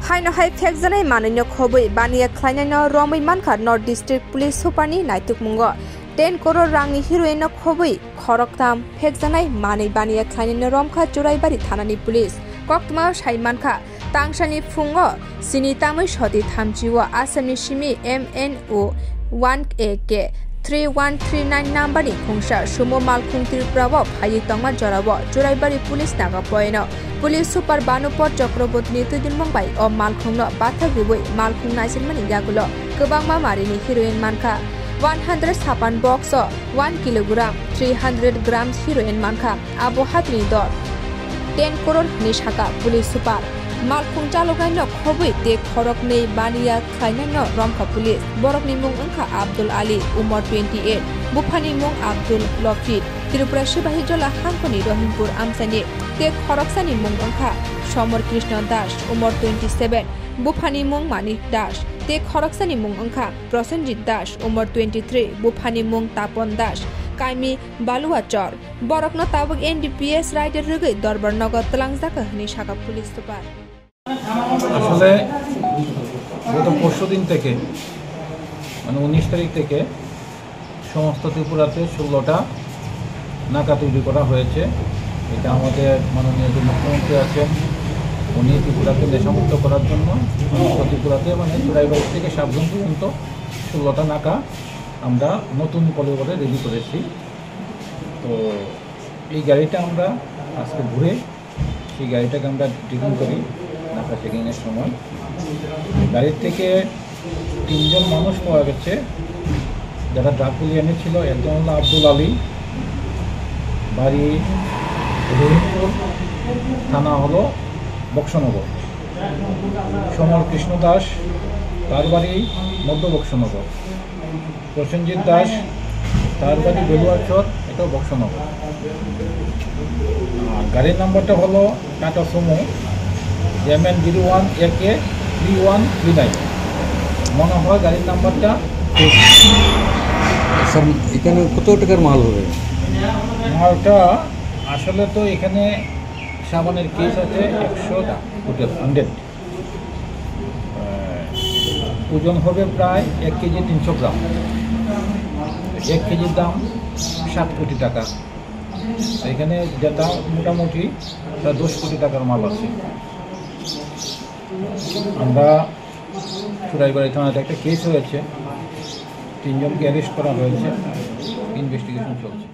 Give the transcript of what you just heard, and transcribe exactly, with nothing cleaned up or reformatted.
Haino hai phekjaknai manwino khobwi baniya khlainaino romwi mankha North District Police Superni naitukmungo. Ten crore rangni heroinno khobwi khoroktham phekjaknai manwi baniya khlainaino romkha Churaibari thanani police. Koktwmao sai mankha, tangsani phungo sini tamwi soti thamchio Assamni simi M N O one A K three one three nine numberni khungsa sumo malkhung Tripurao phaiwi tongma jorao Churaibari police naga poino. Police Super Banupor Chakrabortini twidulmung bai o malkhungno bathak riwi malkhung naisingmani yagulo kwbangma marini heroin mankha. One hundred sapan box o one kilogram, three hundred grams heroin mankha. Abo hatini dor ten crore hwnwi sakha Police Super. Malkhung chaloknaino khobwi tei khoroknwi baniya khlainaino romkha police. Borokni mung wngkha Abdul Ali, umor twenty eight, buphani mung Abdul Lofit, Tripura Sibahi Jola hangkoni Rohimpur amchaini, tei khoroksani mung wngkha Somor Krishna Das, umor twenty seven, buphani mung Manik Das, tei khoroksani mung wngkha Prosenjit Das, umor twenty three, buphani mung Tapon Das, kaimi Baluachor. Borokno tabuk N D P S rider rwgwi Dorbar nogo twlangjakha hwnwi sakha Police Super. আসলে গত পরশু দিন থেকে, মানে উনিশ তারিখ থেকে সমস্ত ত্রিপুরাতে ষোলোটা নাকা তৈরি করা হয়েছে। এটা আমাদের মাননীয় যে মুখ্যমন্ত্রী আছেন, উনি ত্রিপুরাকে নেশামুক্ত করার জন্য সমস্ত ত্রিপুরাতে, মানে চুড়াইবাড়ি থেকে সাবরুম পর্যন্ত ষোলোটা নাকা আমরা নতুন করে করে রেডি করেছি। তো এই গাড়িটা আমরা আজকে ঘুরে সেই গাড়িটাকে আমরা চেকিং করি, নাকা চেকিংয়ের সময় গাড়ির থেকে তিনজন মানুষ পাওয়া গেছে, যারা ড্রাগগুলি এনেছিল। একজন হলো আব্দুল আলী, বাড়ি রহিমপুর, থানা হলো বক্সনগর। সমর কৃষ্ণ দাস, তার বাড়ি মধ্য বক্সনগর। প্রসেনজিৎ দাস, তার বাড়ি বেলুয়াচর, এটাও বক্সনগর। আর গাড়ির নাম্বারটা হলো tata Sumo M N zero one A K three one three nine। মনে হয় গাড়ির নাম্বারটা। স্যার, এখানে কত টাকার মাল হবে? মালটা আসলে তো এখানে সাবানের কেস আছে একশো কোটি, হান্ড্রেড। আহ, ওজন হবে প্রায় এক কেজি তিনশো গ্রাম। এক কেজির দাম সাত কোটি টাকা। এখানে যেটা মোটামুটি প্রায় দশ কোটি টাকার মাল আছে। আমরা চুড়াইবাড়ি থানাতে একটা কেস হয়েছে, তিনজনকে অ্যারেস্ট করা হয়েছে, ইনভেস্টিগেশন চলছে।